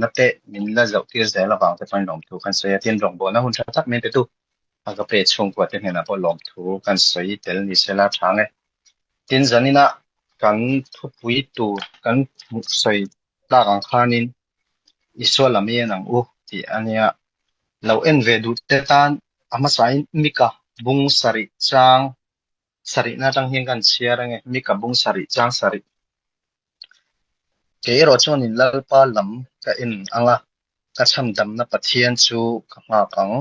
Harsatna te min la zoh tir zel avang te chuan lawmthu kan sawi a, tin rawngbawlna hun tha tak min petu Agape chhungkua te hnenah pawh lawmthu kan sawi tel ni sela tha nge. Tin zanina kan thupui tur kan sawi tlak ang khanin Isua lam i en ang u tih a nia. Lo en ve duh te tan a hmasain Mika bung sarih chang sarihna atang hian kan chhiar ange, Mika bung sarih chang sarih. Kei erawh chuanin Lalpa lam ka en ang a, ka chhamdamna Pathian chu ka nghak ang.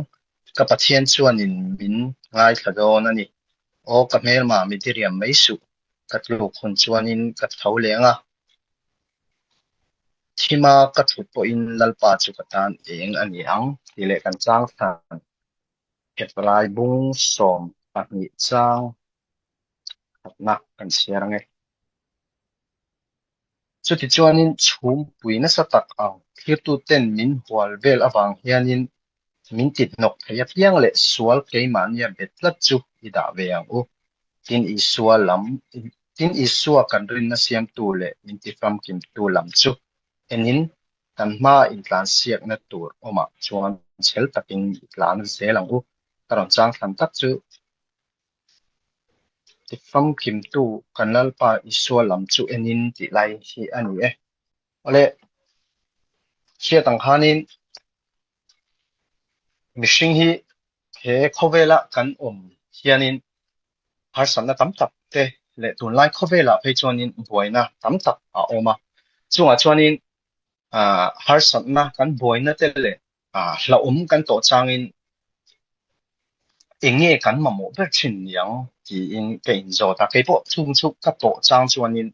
Ka Pathian chuanin min ngaithla dawn a ni. Aw ka hmelma mi diriam mai suh, ka tluk hun chuanin ka tho leh ang a. Thima ka thut pawhin Lalpa chu ka tan eng a ni ang tih leh kan chang thlan. Hetlai bung 12 chang khatna kan chhiar ang e. Chutichuanin chhumpui nasa tak ang thlirtuten min hual vel avang hianin min tithnawk thei apiang leh sual keimahnia bet tlat chu i dah ve ang u. Tin Isua lam Tin Isua kan rinna siamtu leh min tifamkimtu lam chu enin Kan hma intlansiakna tur awmah chuan chhel takin i tlan zel ang u. Ka rawn chang thlan tak chu tifamkimtu kan Lalpa Isua lam chu enin tih lai hi a ni e. Awle, hriat ang khanin mihring hi he khawvela kan awm hianin harsatna tam tak te leh tunlai khawvelah phei chuanin buaina tam tak a awm a. Chungah chuanin harsatna kan buaina te leh hlauhawm kan tawh changin eng nge kan mamawh ber thin niang tiin ka inzawt a. Keipawh chung chu ka tawh chang chuanin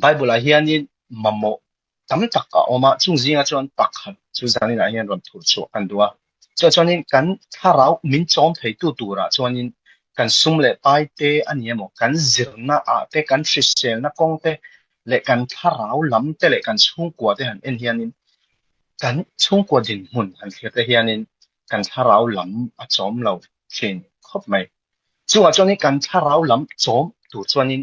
Bible-ah hianin mamawh tam tak a awm a, chung zingah chuan pakhat chu zaninah hian rawn thur chhuah kan duh a. Chuvang chuanin kan thlarau min chawm theitu turah chuanin kan sum leh pai te a ni emaw, kan zirna ah te, kan hriselna kawng te leh kan thlarau lam te leh kan chhungkua te han en hianin kan chhungkua dinhmun han thlir te hianin kan thlarau lam a chawm lo thin khawp mai. Chungah chuanin kan thlarau lam chawm tur chuanin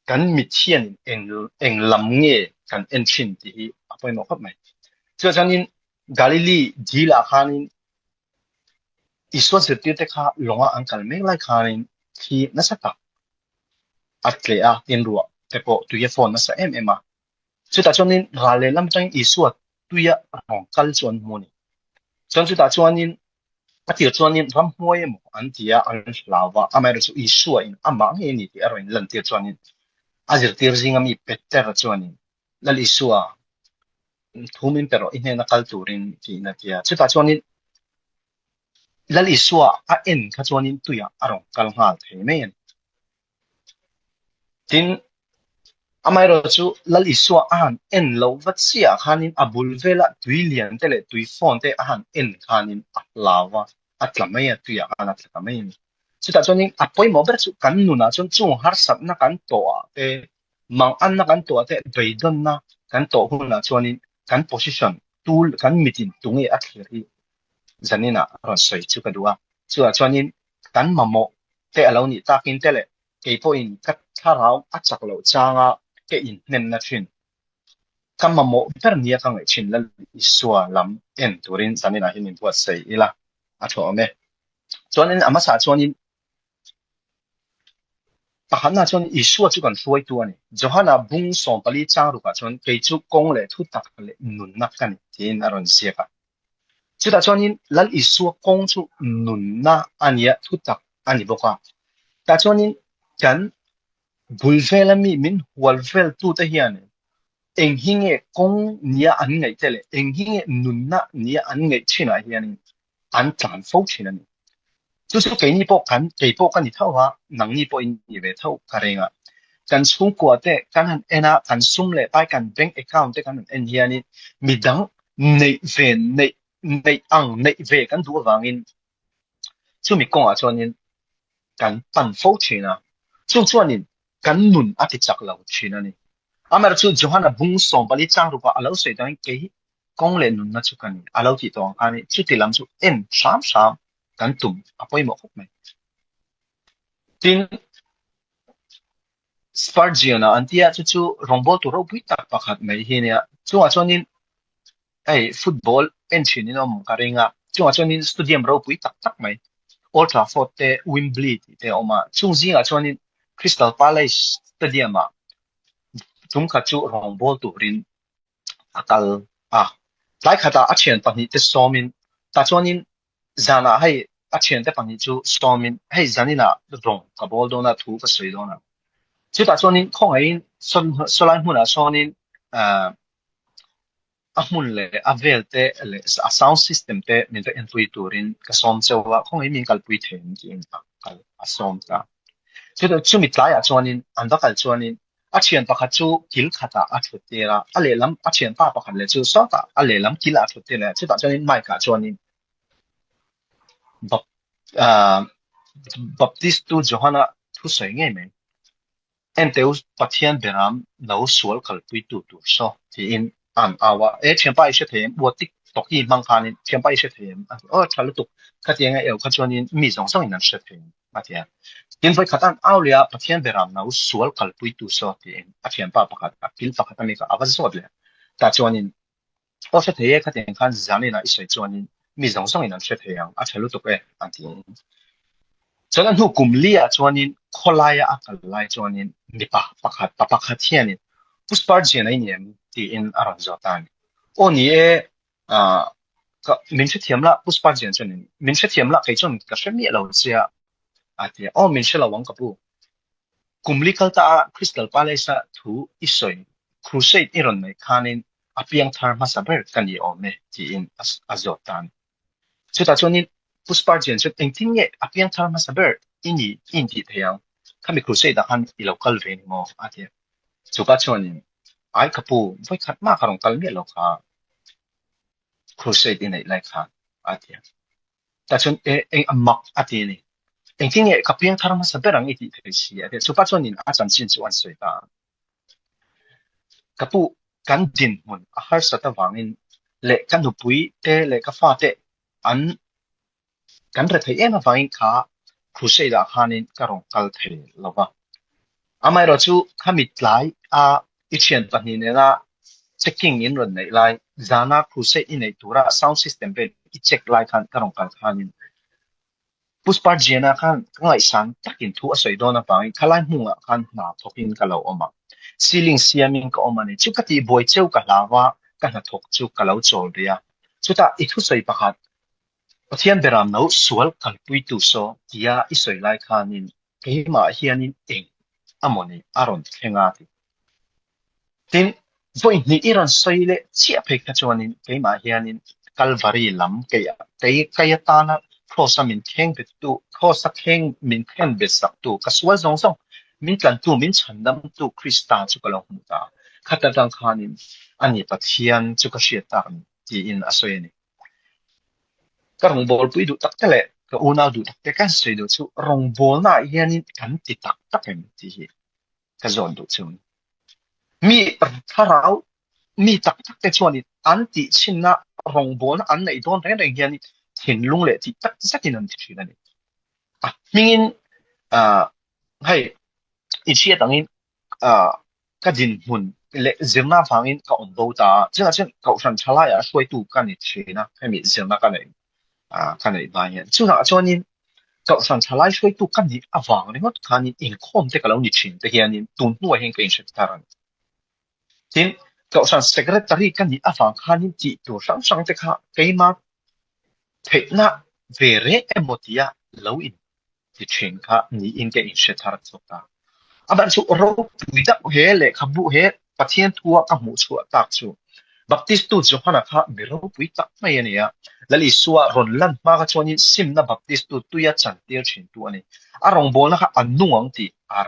kan mit hian eng eng lam nge kan en thin tih hi a pawimawh khawp mai. Chuvang chuanin Galili dil ah khanin Isua zirtirte kha lawnga an kal mek lai khanin thli nasa tak a tleh a, tin ruah te pawh tui a fawn nasa em em a. Chutah chuanin ral lehlam atangin Isua tuia rawn kal chu an hmu a ni. Chuan chutah chuanin A tir chuanin ramhnuai emaw an ti a, an hlau va, amaherawhchu chu Isua in amah ngei a ni tih a rawn inlantir chuanin a zirtir zinga mi Petera chuanin Lal Isua thu min pe rawh i hnena kal turin tiin a ti a. Chutah chuanin Lal Isua a en kha chuanin tuiah a rawn kal nghal thei mai a ni. Tin, amaherawhchu Lal Isua a han en loh va chiah khanin a bul vela tui lian te leh tui fawn te a han en khanin a hlau va, a tla mai a, tuiah khan a tla ta mai a ni. Chutah chuanin a pawimawh ber chu kan nunah chuan chung harsatna kan tawhah te, manganna kan tawhah te, beidawnna kan tawh hunah chuanin kan position, tul, kan mitin tunge a thlir hi zaninah a rawn sawi chu ka duh a. Chutah chuanin kan mamawh te a lo nih takin te leh kei pawhin ka thlarau a chak loh changa ka inhnemna thin. Ka mamawh ber nia ka ngaih thin Lal Isua lam en turin zaninah hian inbuatsaih ila a tha awm e. Chuanin a hmasa chuanin pakhatna chuan Isua chu kan hruaitu a ni. Johana bung 14 chang rukah chuan kei chu kawng leh thutak leh nunna ka ni tiin a rawn ziak a. Chutah chuanin Lal Isua kawng chu nunna a nia, thutak a ni bawk a. Tah chuanin kan bul vela mi min hual veltute hian eng hi nge kawng nia an ngaih te leh eng hi nge nunna nia an ngaih thinah hianin an tlan fo thin a ni. Chu chu keini pawh kan, kei pawh ka ni tho a, nangni pawh in ni ve tho ka reng a. Kan chhungkua te kan han en a, kan sum leh pai kan bank account te kan han en hianin midang neih ve neih neih ang neih ve kan duh avangin chumi kawngah chuanin kan pan fo thin a, chung chuanin kan nun a ti chak lo thin a ni. Amaherawhchu Johana bung 14 chang rukah a lo sawi dangin kei hi kawng leh nunna chu ka ni a lo tih tawh ang khan chuti lam chu en hram hram kan tum a pawimawh khawp mai. Tin, Spurgeon-a an tia chu chu rawngbawltu ropui tak pakhat mai hi nia. Chungah chuanin. Hei football en thin in awm ka ring a, chungah chuanin stadium ropui tak tak mai Old Trafford te Wembley tih te a awm a, chung zingah chuanin Crystal Palace stadium ah tum khat chu rawngbâwl turin a kal a. Tlai khatah a thian pahnihte sawmin tah chuanin zanah hei a thiante pahnih chu sawmin hei zaninah rawng ka bawl dawn a, thu ka sawi dawn a. Chutah chuanin khawngaihin sawlai hmunah sawnin ahh a hmun leh a vel te leh a sound system te min va enpui turin ka sawm cheu a, khawngaihin min kalpui thei ang tiin a kal a sawm ta. Chutah chumi tlaiah chuanin an va kal chuanin a thian pakhat chu kil khatah a thut tir a, a lehlam a thianpa pakhat leh chu sawtah a lehlam kilah a thut tir leh a, chutah chuanin mic ah chuanin Bap ah Baptist tu Johana thusawi ngei mai. Enteu Pathian beram lo sual kalpuitu tur saw tiin an au a, E thianpa i hre thei em? Ua tik tok i hmang khanin thianpa i hre thei em? A ti, Aw tha lutuk, khatiang a eu kha chuanin mi zawng zawngin an hre thei em? A ti a. Tin vawikhat an au leh a, Pathian beram lo sual kalpuitu saw tiin a thianpa pakhat, a kil pakhat a mi kha a va zawt leh a, tah chuanin Aw hre thei e, khatiang khan zanin ah i sawi chuanin mi zawng zawngin an hre thei ang, a tha lutuk e, a ti. Chuan a hnu kum li ah chuanin khawlaia a kal lai chuanin mipa pakhat, pa pakhat hianin Pu Spurgeon a i ni em? tiin a rawn zawt a ni. Aw ni e, ah, ka, min hrethiam lah, Pu Spurgeon chuanin min hrethiam lah kei chuan ka hre miah lo che a, a ti a. Aw min hre lo ang ka pu, Kum li kal ta a Crystal Palace-a thu i sawi crusade i rawn neih khanin a piangthar hmasa ber ka ni awm e tiin a zawt ta a ni. Chutah chuanin Pu Spurgeon chuan engtin nge a piangthar hmasa ber i ni i intih thei ang, khami crusade ah khan i lo kal ve ni maw? a ti a. Chupa chuanin, Ai ka pu, vawikhat mah ka rawn kal miah lo kha crusade i neih lai khan a ti a. Tah chuan e eng a mak a ti a ni. Engtin nge ka piangthar hmasa ber ang i tih thei si a ti a. Chupa chuanin a chanchin chu an sawi ta a. Ka pu kan dinhmun a harsat avangin leh ka nupui te leh ka fate an kan re thei em avangin kha crusade ah khanin ka rawn kal thei lo va. Amaherawhchu khami tlai a i thian pahnih nena checking in rawn neih lai, zana crusade i neih tura sound system vel i check lai khan ka rawn kal khanin Pu Spurgeon-a khan ka ngaihsan takin thu a sawi dawn avangin khalai hmungah khan hna thawkin ka lo awm a, ceiling siamin ka awm a ni. Chu ka tihbuai cheu ka hlau a, ka hnathawk chu ka lo chawl rih a. Chutah i thusawi pakhat, Pathian beram no sual kalpuitu saw tia i sawi lai khanin keimah hianin eng a maw ni a rawn thleng a ti. Tin, vawi hnih i rawn sawi leh chiah phei kha chuanin keimah hianin Kalvari lam kei kei kei atana Kraws-a min thleng bettu, Kraws-a thleng min thlen bet saktu, ka sual zawng zawng min tlantu, min chhandamtu Krista chu ka lo hmu ta a. Khat atang khanin ani Pathian chu ka hriat tak a ni, tiin a sawi a ni. Ka rawngbawlpui duh tak te leh ka unau duh tak te kan sawi duh chu rawngbawlnaah hianin kan ti tak tak em tih hi ka zawn duh chu a ni. Mi thlarau mi tak tak te chuanin an tih chhinna rawngbawlna an neih dawn reng reng hianin thinlung leh tih tak zetin an ti thin a ni. A hmingin ah hei inhriat angin ah ka dinhmun leh zirna avangin ka awm bo ta a, chutah chuan Kohhran thalaiah hruaitu ka ni thin a, hemi zirna ka neih ah ka neih hma hian. Chutah chuanin Kohhran thalai hruaitu ka nih avang ringawt khanin inkhawm te ka lo ni thin te hianin tun hnuah hian ka inhre thar a ni. Tin, Kohhran Secretary ka nih avang khanin tih tur hrang hrang te kha keima theihna ve reng emaw tia lo in ti thin kha niin ka inhre thar chawk a. Amah chu ropui deuh he lehkhabu he Pathian thua ka hmuh chhuah tak chu Baptistu Johana kha mi ropui tak mai a ni a. Lal Isua rawn lan hma kha chuanin simna Baptistu tuia chantir thintu a ni. A rawngbawlna kha a nung ang tih a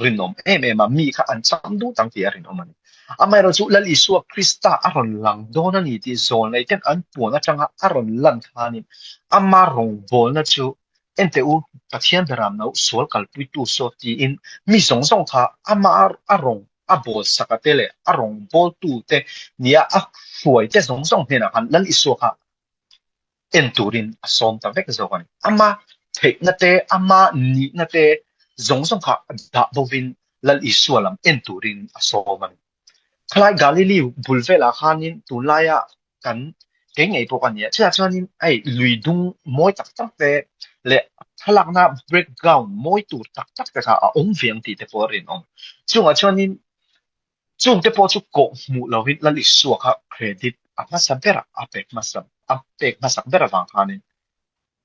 rinawm em em a, mi kha an cham dut ang tih a rinawm a ni. Amaherawhchu Lal Isua Krista a rawn lang dawn a ni tih zawlnei ten an puan atanga a rawn lan khanin ama rawngbawlna chu Enteh u, Pathian beram no sual kalpuitu saw tiin mi zawng zawng kha ama a rawng a bawl saka te leh a rawngbawltu te nia a hruai te zawng zawng hnenah khan Lal Isua kha en turin a sawm ta vek zawk a ni. Ama theihna te, ama nihna te zawng zawng kha dah bovin Lal Isua lam en turin a sawm a ni. Khalai Galili bul velah khanin tunlaia. kan kei ngei pawh ka ni a. Chutah chuanin hei lui dung mawi tak tak te leh thlalakna background mawi tur tak tak te kha a awm ve ang tih te pawh a rinawm. Chungah chuanin chungte pawh chu kawh hmuh lovin Lal Isua kha credit a hmasa berah a pek hmasa a pek hmasak ber avang khanin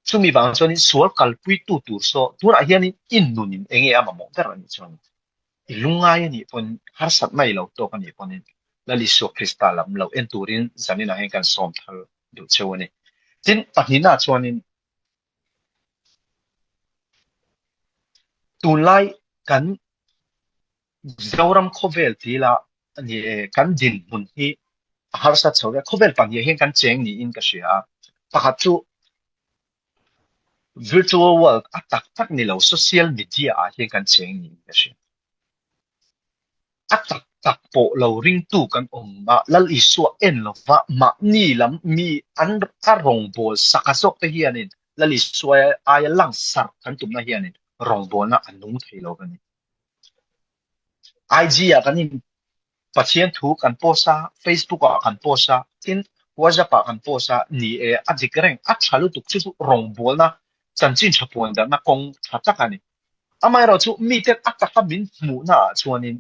chumi vang chuanin sual kalpuitu tur saw tunah hianin i nunin eng nge a mamawh ber a nih chuan I lungngai a nih pawn, harsatna i lo tawk a nih pawnin Lal Isua Krista lam lo en turin zaninah hian kan sawm thar duh cheu a ni. Tin, pahnihnaah chuanin tunlai kan Zoram khawvel tila a ni e, kan dinhmun hi a harsat chho vek. Khawvel pahnih ah hian kan cheng niin ka hria a, pakhat chu Virtual world a tak tak ni lo social media ah hian kan cheng niin ka hria. A tak tak pawh lo ringtu kan awm a, Lal Isua en lova mahni lam mi an a rawngbâwl saka zawk te hianin Lal Isua aia langsarh kan tumna hianin rawngbâwlna a nung thei lo a ni. IG ah kan in Pathian thu kan post a, Facebook ah kan post a, tin WhatsApp ah kan post a, ni e, a dik reng, a tha lutuk chu chu rawngbawlna chanchin tha puan darhna kawng tha tak a ni. Amaherawhchu mite a taka min hmuhna ah chuanin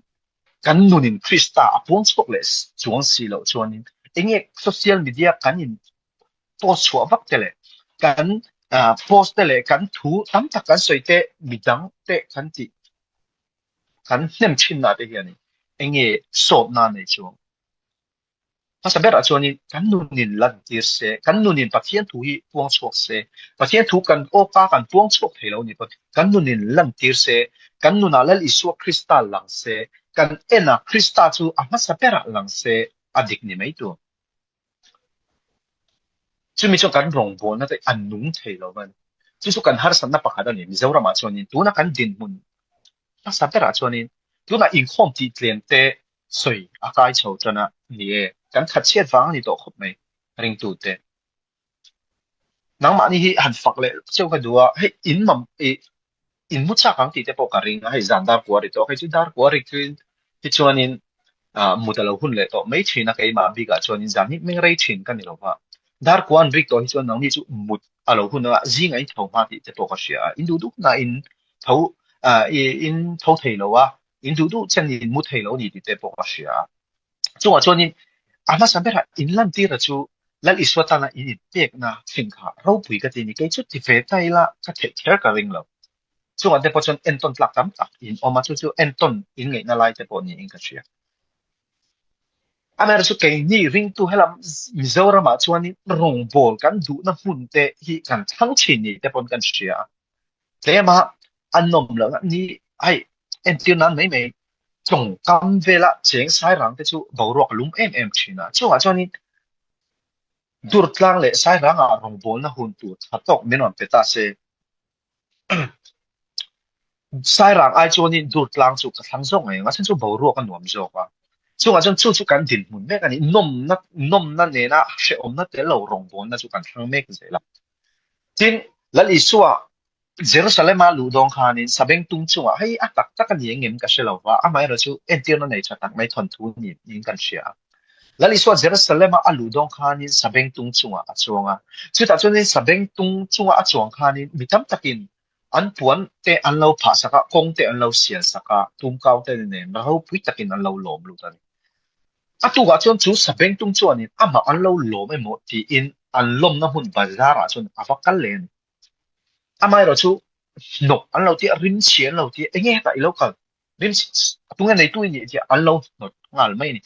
kan nunin Krista a puang chhuak leh chuang si loh chuanin enge social media kan in post chhuah vak te leh kan post te leh kan thu tam tak kan sawi te midang te kan tih Kan hnem thinna te hianin eng nge sawtna nei chuang? Hmasa berah chuanin kan nunin lantir se, kan nunin Pathian thu hi puang chhuak se, Pathian thu kan awka kan puang chhuak thei lo ni pawn kan nunin lantir se, kan nunah Lal Isua Krista lang se, kan ena Krista chu a hmasa berah lang se a dik ni mai tur. Chumi chuan kan rawngbawlna te a nung thei lo va ni. Chu chu kan harsatna pakhat a ni. Mizoramah chuanin tuna kan dinhmun hmasa berah chuanin tunah inkhawm tih tlem te sawi a kai chho tan a ni e. Kan thatchhiat vang a ni tawh khawp mai ringtute. Nangmahni hi han fak leh cheu ka duh a, hei in mam ih in mu chak ang tih te pawh ka ring a, hei zan dar kua ri tawh, hei chu dar kua ri chu hi chuanin ah mut a lo hun leh tawh mai thin a keimah bikah chuanin zan hi meng rei thin ka ni lo va, dar kua an rik tawh hi chuan nangni chu mut a lo hun a, zingah in tho hma tih te pawh ka hria a, in duh duh hunah in tho ah ih in tho thei lo a, in duh duh chen in mu thei lo a ni tih te pawh ka hria a. Chungah chuanin a hmasa berah in lantira chu Lal Isua tana in inpekna thin kha ropui ka ti a ni. Kei chu ti ve ta ila ka theih kher ka ring lo. Chungah te pawh chuan entawn tlak tam tak in awm a, chu chu entawn in ngaihna lai te pawh niin ka hria. Amaherawhchu keini ringtu helam Mizoramah chuanin rawngbâwl kan duhna hmun te hi kan thlang thin ni te pawn kan hria a. Tlema a nawm lohna ni hei entir nan mai mai tawngkam vela cheng sairang te chu boruak a lum em em thin a, chungah chuanin Durtlang leh Sairangah rawngbawlna hun tur tha tawk min rawn pe ta se. Sairang ai chuanin Durtlang chu ka thlang zawk ngei ang a, chhan chu boruak a nuam zawk a. Chungah chuan chu chu kan dinhmun mek a ni, nawmna nawmna nena hrehawmna tel lo rawngbawlna chu kan thlang mek zel a. Tin, Lal Isua Jerusalem-a luh dawng khanin sabengtung chungah hei a tak tak a ni engem ka hre lo va, amaherawhchu entirna nei tha tak mai thawnthu niin kan hria a. Lal Isua Jerusalem-a a luh dawng khanin sabengtung chungah a chuang a. Chutah chuanin sabengtung chunga a chuang khanin mi tam takin an puan te an lo phah sak a, kawng te an lo sial sak a, tumkau te nen ropui takin an lo lawm lut a ni. A tukah chuan chu sabengtung chuanin amah an lo lawm emaw tiin an lawmna hmun bazar-ah chuan a va kal leh a ni. Amaherawh chu hnawk an lo tia, rimchhi an lo tia, enge hetah i lo kal? Rimchhi tunge neitu i nih tia an lo hnawt nghal mai a ni.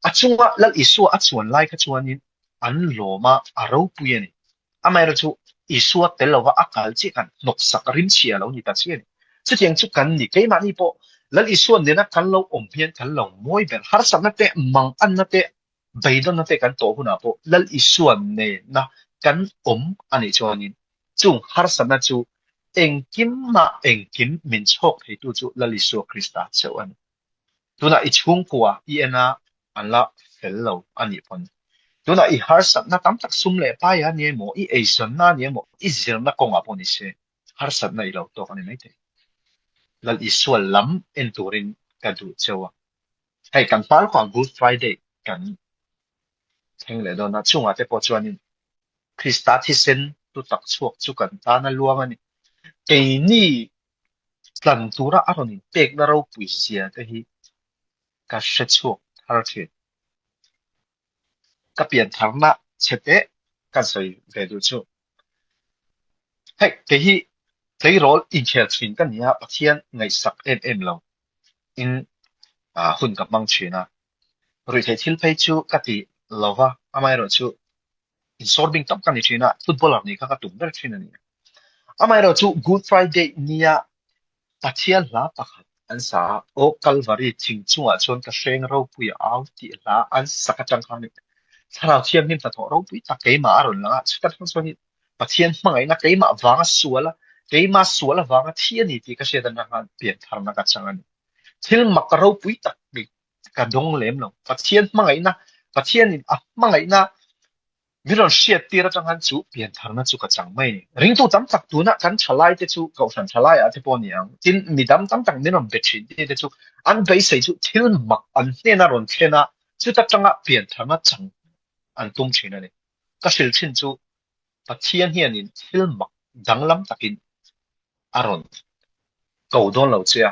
A chunga Lal Isua a chuan lai kha chuanin an lawm a, a ropui a ni. Amaherawh chu Isua tel lova a kal chiah khan hnawksak rimchhi a lo ni ta chiah a ni. Chutiang chu kan ni. Keimahni pawh Lal Isua nena kan lo awm hian kan lo mawi ber. Harsatna te, manganna te, beidawnna te kan tawh hunah pawh Lal Isua nena kan awm a nih chuanin chung harsatna chu engkimah engkim min chhawk theitu chu Lal Isua Krista chauh a ni. Tunah i chhungkua i en a, an la fel lo a nih pawn. Tunah i harsatna tam tak sum leh pai a ni emaw, i eizawnna a ni emaw, i zirna kawngah pawh ni se, harsatna i lo tawk a ni maithei. Lal Isua lam en turin ka duh cheu a. Hei kan hma lawkah Good Friday kan. thleng leh dawn a, chungah te pawh chuanin Krista thisen hlu tak chhuak chu kan tan a luang a ni. Keini tlan tura a rawn inpekna ropui zia te hi ka hre chhuak thar thin. Ka pian tharna chhe teh ka sawi ve duh chu. Hei, kei hi tleirawl inkhel thin ka ni a, Pathian ngaihsak em em lo in hun ka hmang thin a. Ruihtheih thil phei chu ka ti lo va, amaherawhchu insawr bing tam ka ni thin a, footballer nih kha ka tum ber thin a ni. Amaherawhchu Good Friday nia Pathian hla pakhat an sa a, Aw Kalvari thing chungah chuan ka hreng ropui a au tih hla an sak atang khan Thlarau Thianghlim hnathawh ropui tak keimah a rawn lang a, chuta tang chuan Pathian hmangaihna keimah vanga sual a, keimah sual avanga thi a ni tih ka hriat atang khan piantharna ka chang a ni. Thil mak ropui tak ka dawng lem lo. Pathian hmangaihna, Pathianin a hmangaihna min rawn hriat tir atang khan chu piantharna chu ka chang mai a ni. Ringtu tam tak tuna kan thalai te chu Kohhran thalai ah te pawh a ni ang, tin midang tam tak min rawn be thin te chu an beisei chu thil mak an hnena rawn thlen a, chuta tanga piantharna chang an tum thin a ni. Ka hrilh thin chu Pathian hianin thil mak danglam takin a rawn ko dawn lo che a.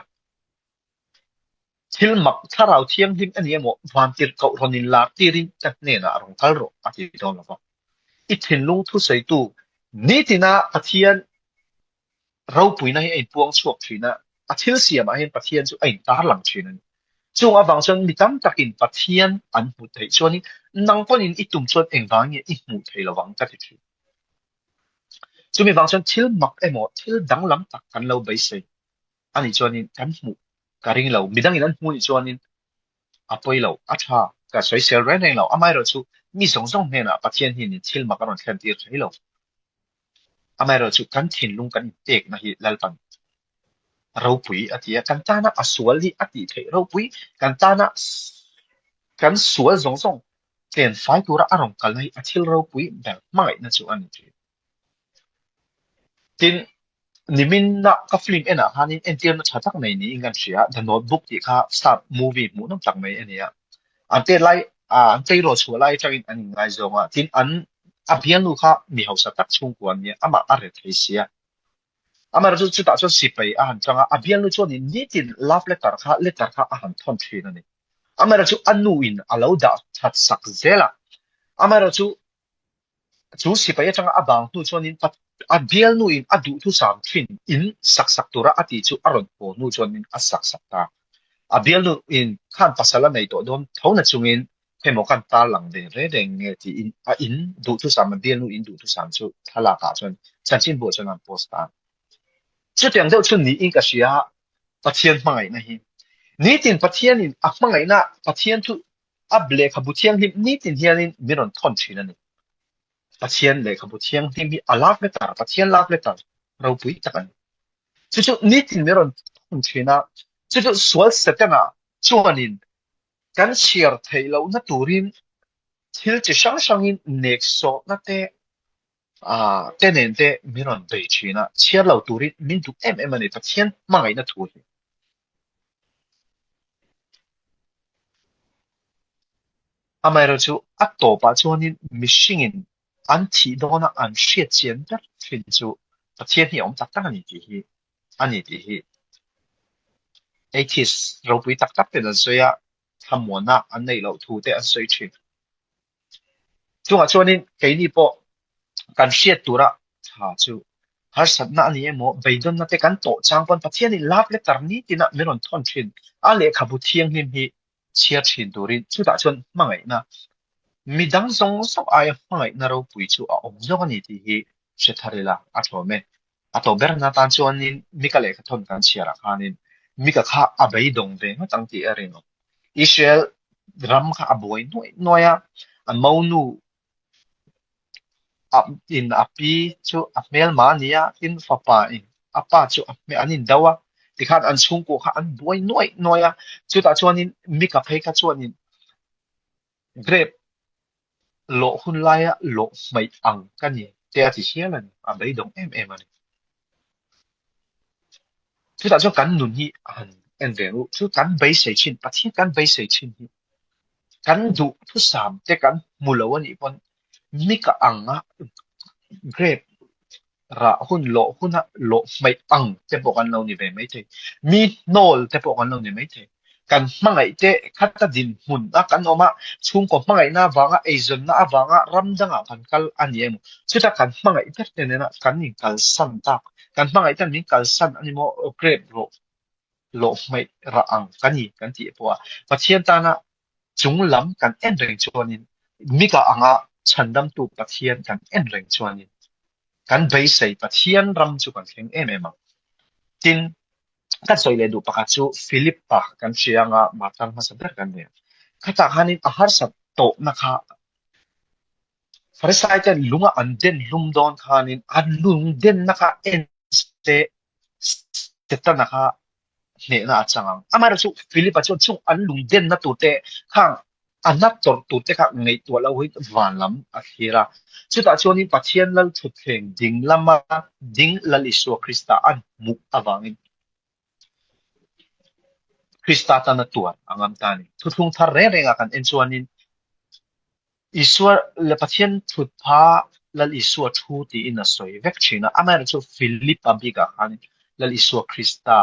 Thil mak thlarau thianghlim a ni emaw vantir koh rawn in lar tirin ka hnenah rawn kal rawh a ti dawn lo va. I thinlung thusawitu nitina Pathian ropuina hi a inpuang chhuak thin a, a thil siamah hian Pathian chu a intarlang thin a ni. Chung avang chuan mi tam takin Pathian an hmuh theih chuanin nang pawhin i tum chuan engvang nge i hmuh thei lovang ka ti thin. Chumi vang chuan thil mak emaw thil danglam tak kan lo beisei a nih chuanin kan hmuh ka ring lo, midangin an hmuh nih chuanin a pawi lo, a tha, ka sawisel reng reng lo, amaherawhchu mi zawng zawng hnenah Pathian hianin thil mak a rawn thlen tir thei lo. Amaherawhchu kan thinlung kan inpekna hi Lalpan ropui a ti a, kan tana a sual hi a tih theih ropui, kan tana kan sual zawng zawng tlen fai tura a rawn kalna hi a thil ropui ber hmangaihna chu a ni thin. Tin, nimin a ka film enah khanin entirna tha tak mai niin kan hria a, The Notebook tih kha sap movie hmuhnawm tak mai a ni a. An tet lai, an tleirawl chhuah lai atangin an inngaizawng a, tin an a bialnu kha mi hausa tak chhungkua an nia, amah a ret thei sia. Amaherawhchu chutah chuan sipai a han chang a, a bialnu chuanin nitin love letter kha letter kha a han thawn thin a ni. Amaherawhchu a nuin a lo dah that sak zel a, amaherawhchu Chu sipai atanga a bang hnu chuanin a bialnuin a duhthusam thin in sak sak tura a tih chu a rawn haw hnu chuanin a sak sak ta. A bialnuin khan pasal a nei tawh dawn tho na chungin hemaw kan tarlang ve reng reng nge tiin a in duhthusam a bialnu in duhthusam chu thlalak ah chuan chanchinbuah chuan an post ta. Chutiang deuh chu niin ka hria Pathian hmangaihna hi. Nitin Pathianin a hmangaihna Pathian thu A lehkhabu thianghlim nitin hianin min rawn thawn thin a ni. Pathian lehkhabu thianghlim hi a love letter, Pathian love letter ropui tak a ni. Chu chu nitin min rawn thawn thin a, chu chu sual Setana chuanin kan chhiar theih lohna turin thil chi hrang hrangin neksawhna te, te nen te min rawn bei thin a, chhiar lo turin min duh em em a ni Pathian hmangaihna thu hi. Amaherawhchu a tawpah chuanin mihringin an thih dawna an hriat chian ber thin chu Pathian hi a awm tak tak a ni tih hi a ni tih hi atheist ropui tak tak ten an sawi a, thlamuanna an neih loh thu te an sawi thin. Chungah chuanin keini pawh kan hriat tura tha chu harsatna a ni emaw, beidawnna te kan tawh chang pawn Pathianin love letter nitina min rawn thawn thin a, lehkhabu thianghlim hi chhiar thin turin chutah chuan hmangaihna midang zawng zawng aia hmangaihna ropui chu a awm zawk a ni tih hi hre thar ila a tlawm e. A tawh berna tan chuanin Mika lehkha thawn kan chhiarah khanin Mika kha a beidawng ve ngawt ang tih a rinawm. Israel ram kha a buai nuaih nuaih a, a monu in a pi chu a hmelma a ni a, tin fapa in a pa chu a hmel an indo a, tikhan an chhungkua kha an buai nuaih nuaih a, chutah chuanin Mika phei kha chuanin grape lawh hun laia lawh hmaih ang ka ni te a ti hial a ni, a beidawng em em a ni. Chutah chuan kan nun hi a han en ve ang u, chu kan beisei thin, Pathian kan beisei thin hi. Kan duhthusam te kan hmu lo a nih pawn mika anga grape rah hun lawh huna lawh hmaih ang te pawh kan lo ni ve maithei. Mi hnawl te pawh kan lo ni maithei. Kan hmangaih te khata dinhmun a kan awm a, chhungkaw hmangaihna avanga eizawnna avanga ram dangah kan kal a ni emaw, chutah kan hmangaih ber te nena kan inkalsan tak, kan hmangaih ten min kalsan a ni maw, grape rawh lawh hmaih rah ang ka ni kan tih pawh a, Pathian tana chung lam kan en reng chuanin mika anga chhandamtu Pathian kan en reng chuanin kan beisei Pathian ram chu kan thleng em em ang. Tin, kan sawi leh duh pakhat chu Philip-a kan hria anga martar hmasa ber kan ni a. Khatah khanin a harsat tawhna kha Farisai ten lunga an den hlum dawn khanin a lung denna kha en se Setana kha hnehna a chang ang. Amaherawhchu Philip-a chuan chung an lung denna tur te khang a hna tawrh tur te kha ngaihtuah lo hi van lam a thlir a. Chutah chuanin Pathian Lal thutthleng ding lama ding Lal Isua Krista a hmuh avangin Krista tana tuar a ngam ta a ni. Thuthlung thar reng renga kan en chuanin Isua leh Pathian thutpha Lal Isua thu tiin a sawi vek thin a, amaherawhchu Philip-a bikah khan Lal Isua Krista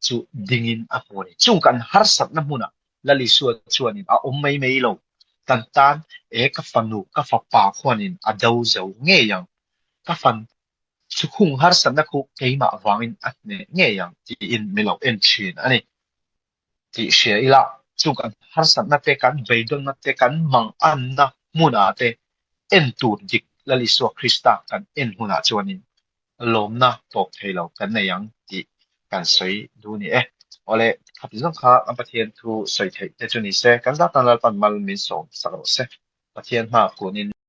chu dingin a hmu a ni. Chung kan harsatna hmunah Lal Isua chuanin a awm mai mai lo, kan tan e ka fanu, ka fapa khuanin a do zo ngei ang, ka fan sukhung harsatna khu keimah vangin a hneh ngei ang tiin min lo en thin a ni. Tih hria ila, chung kan harsatna te, kan beidawnna te, kan manganna hmunah te en tur dik Lal Isua Krista kan en hunah chuanin lawmna tawp thei lo kan nei ang tih kan sawi duh ni e. Awle, khati zawng kha kan Pathian thu sawi theih te chu ni se, kan zatan Lalpan mal min sawm sak rawh se. Pathian hma kunin.